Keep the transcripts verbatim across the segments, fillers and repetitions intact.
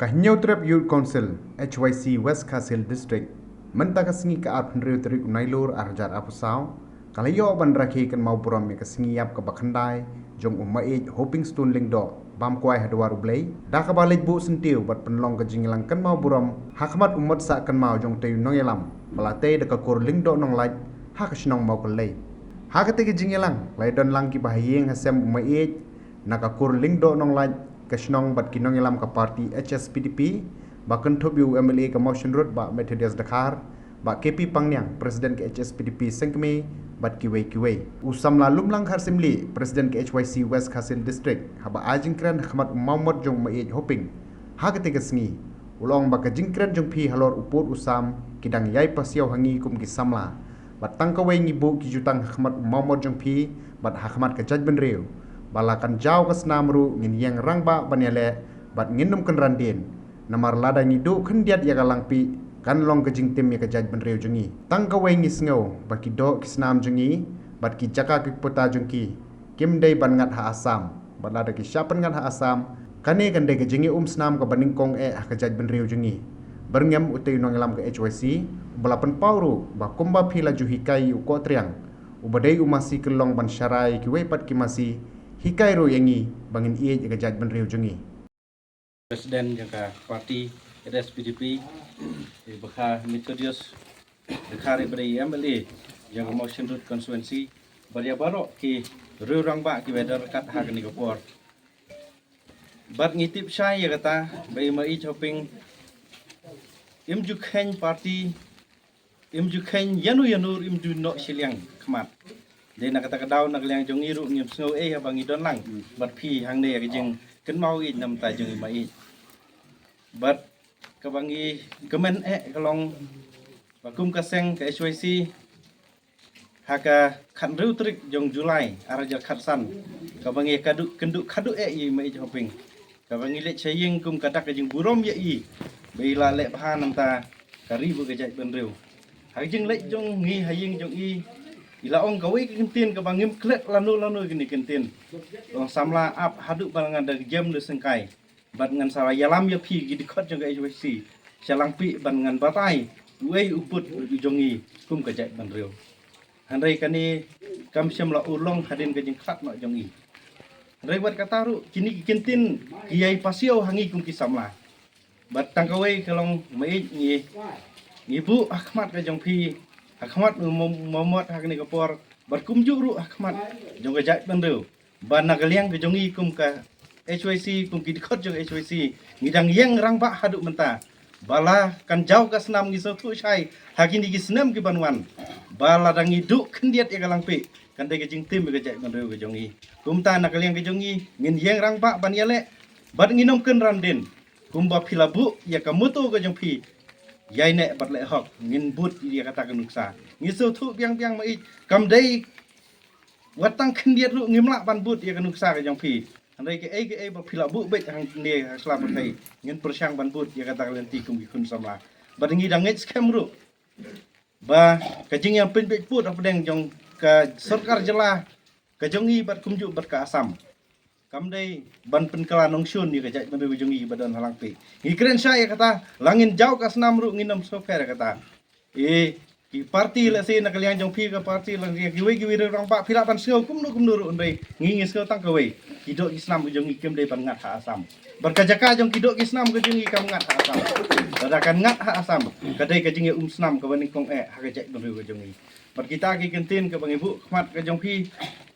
Ka Hynñiewtrep Youth Council, H Y C, West Khasi Hills District, mynta ka sngi ka arphew hynriew tarik u Nailur arhajar arphew saw, ka la ïoh ban rakhe kynmaw burom ïa ka sngi ïap kaba khyndai jong u Maieit Hopingstone Lyngdoh, bam kwai ha dwar U Blei, da kaba leit buh syntiew bad pynlong ka jingïalang kynmaw burom ha khmat u mot sah kynmaw jong utei u nongïalam, ba la tei da ka kur Lyngdoh Nonglait ha ka shnong Mawkyllei. Ha katei ka jingïalang la ïadon lang kiba ha ïing ha sem u Maieit, na ka kur Lyngdoh Nonglait ka shnong bad ki nongïalam ka party H S P D P, ba kynthup ïa u M L A ka Mawshynrut Bah Methodius Dkhar, Bah K P Pangniang, President ka H S P D P Sengkmie, bad kiwei kiwei. U samla Lumlang Kharsyiemlieh, President ka H Y C West Khasi Hills District, haba ai jingkren ha khmat u mawmot jong u Maieit Hoping ha katei ka sngi, u la ong ba ka jingkren jong phi halor u pud u sam ki dang ïai pasiaw ha ngi kum ki samla. Bad tang kawei ngi buh ki jutang ha khmat u mawmot jong phi bad ha khmat ka jaitbynriew, ba la kan jaw ka snam ruh ngin ïeng rangbah ban ïaleh bad ngin ym kynran dien. Namar lada ngi duh khyndiat ïa ka langpih, kan long ka jingtim ïa ka jaitbynriew jong ngi. Tang kawei ngi sngew ba ki doh ki snam jong ngi bad ki jaka ki puta jong ki kim dei ban ngat ha Assam, bad lada ki shah pynngat ha Assam, kane kan dei ka jingïaumsnam kaba nyngkong eh ha ka jaitbynriew jong ngi. Byrngem utei u nongïalam ka H Y C uba la pynpaw ruh ba kumba phi la ju hikai ïa u Kohtriang uba dei u masi kyllong ban sharai ïa kiwei pat ki masi, hikai ruh ïa ngi ba ngin ïeit ïa ka jaitbynriew jong ngi. President jong ka party H S P D P, i Bah Methodius Dkhar, i ba dei M L A jong ka Mawshynrut constituency, bad ïa baroh ki riew rangbah kiba don ryngkat ha kane ka por. Bad ngi tip shai ïa kata ba i Maieit Hoping im ju kheiñ party, im ju kheiñ ïano ïano, im ju noh shiliang khmat. Dei na kata ka daw na ka liang jong ngi ruh ngim sngew ei haba ngi don lang bad phi hangne ïa ka jingkynmaw ïeit na bynta jong i Maieit. Bad kaba ngi kmen eh ka long ba kum ka seng ka H Y C, ha ka khathynriew tarik jong July arhajar khatsan, kaba ngi kynduh kynduh khadduh eh ïa i Maieit Hoping, kaba ngi leit sha ïing kum ka dak ka jingburom ïa i ba i la leh bha na bynta ka ri bad ka jaitbynriew. Ha ka jingleit jong ngi ha ïing jong i, i la ong kawei ka kyntien kaba ngim klet lano lano kine ki kyntien. Ong samla, ap haduh ba ngan da jem da syngkai, bad ngan sa ïalam ïa phi ki dkhot jong ka H Y C sha langpih bad ngan batai uei u pud u jong ngi kum ka jaitbynriew. Hynrei kane kam shym la urlong hadien ka jingkhlad noh jong i. Hynrei wat kata ruh kine ki kyntien ki ïai pasiaw ha ngi kum ki samla. Bad tang kawei ka long, Maieit, ngi, ngi buh ha khmat ka jong phi, ha khmat u mo-, mawmot ha kane ka por, bad kumjuh ruh ha khmat jong ka jaitbynriew, ba na ka liang ka jong ngi kum ka H Y C, kum ki dkhot jong ka H Y C, ngi dang ïeng rangbah haduh mynta. Ba la kan jaw ka snam, ngi sngewthuh shai ha kine ki snem ki ban wan, ba lada ngi duh khyndiat ïa ka langpih, kan dei ka jingtim ïa ka jaitbynriew ka jong ngi. Kumta na ka liang ka jong ngi ngin ïeng rangbah ban ïaleh bad ngin ym kynran dien. Kumba phi la buh ïa ka motto ka jong phi, ïaineh bad leh hok, ngin bud ïa kata ka nuksa. Ngi sngewthuh biang biang, Maieit, kam dei wat tang khyndiat ruh ngim lah ban bud ïa ka nuksa ka jong phi. Hynrei kaei kaei ba phi la buh beit hangne ha sla pyrthei, ngin pyrshang ban bud ïa kata ka lynti kum ki khun samla. Bad ngi dang ngeit skhem ruh ba ka jingïapynbeit pud hapdeng jong ka sorkar jylla ka jong ngi bad kumjuh bad ka Assam, kam dei ban pynkylla nongshun ïa ka jaitbynriew jong ngi ba don ha langpih. Ngi kren shai ïa kata, la ngin jaw ka snam ruh ngin ym sngewpher ïa kata. Eh, ki party lehse na ka liang jong phi, ka party lehse kiwei kiwei riew rangbah phi lah ban sngew kumno kumno ruh, hynrei ngi ngi sngew tang kawei, ki doh ki snam ka jong ngi kim dei ban ngat ha Assam. Bad ka jaka jong ki doh ki snam ka jong ngi kam ngat ha Assam. Lada kan ngat ha Assam, ka dei ka jingïaumsnam kaba nyngkong eh ha ka jaitbynriew ka jong ngi. Bad kita ki kyntien kaba ngi buh khmat ka jong phi,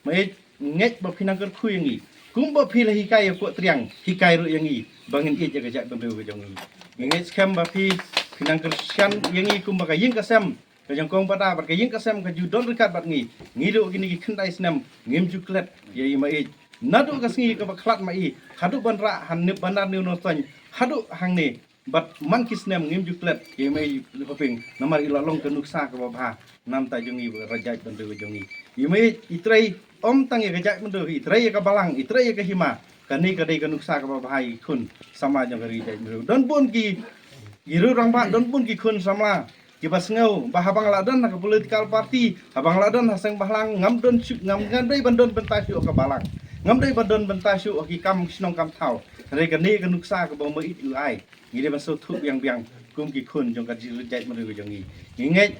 Maieit, ngeit ba phi nang kyrkhu ïa ngi. Kumba phi la hikai ïa u Kohtriang, hikai ruh ïa ngi ba ngin ïeit ïa ka jaitbynriew ka jong ngi. Ngi ngeit skhem ba phi, phi nang kyrshan ïa ngi kumba ka ïing ka sem ka jong kong Bada bad ka ïing ka sem ka ju don ryngkat bad ngi. Ngi duh kine ki khyndai snem ngim ju klet ïa i Maieit. Naduh ka sngi kaba khlad ma i haduh ban rah ha nip ban nar New North Saint, haduh hangne bad man ki snem ngim ju klet ïa i Maieit Hoping, namar i la long ka nuksa kaba bha na bynta jong ngi bad ka jaitbynriew jong ngi. I Maieit i trei ym tang ïa ka jaitbynriew, i trei ïa ka balang, i trei ïa ka hima. Kane ka dei ka nuksa kaba bha ïa ki khun samla jong ka ri jaitbynriew. Don bun ki, ki riew rangbah, don bun ki khun samla kiba sngew ba haba nga la don ha ka political party, haba nga la don ha seng bhalang, ngam don shuh, ngam, ngam dei ban don bynta shuh ha ka balang. Ngam dei ba don bynta shuh ha ki kam shnong kam thaw. Hynrei kane ka nuksa kaba u ma'it u ai, ngi dei ban sngewthuh biang biang kum ki khun jong ka jingrit jaitbynriew jong ngi. Ngi ngeit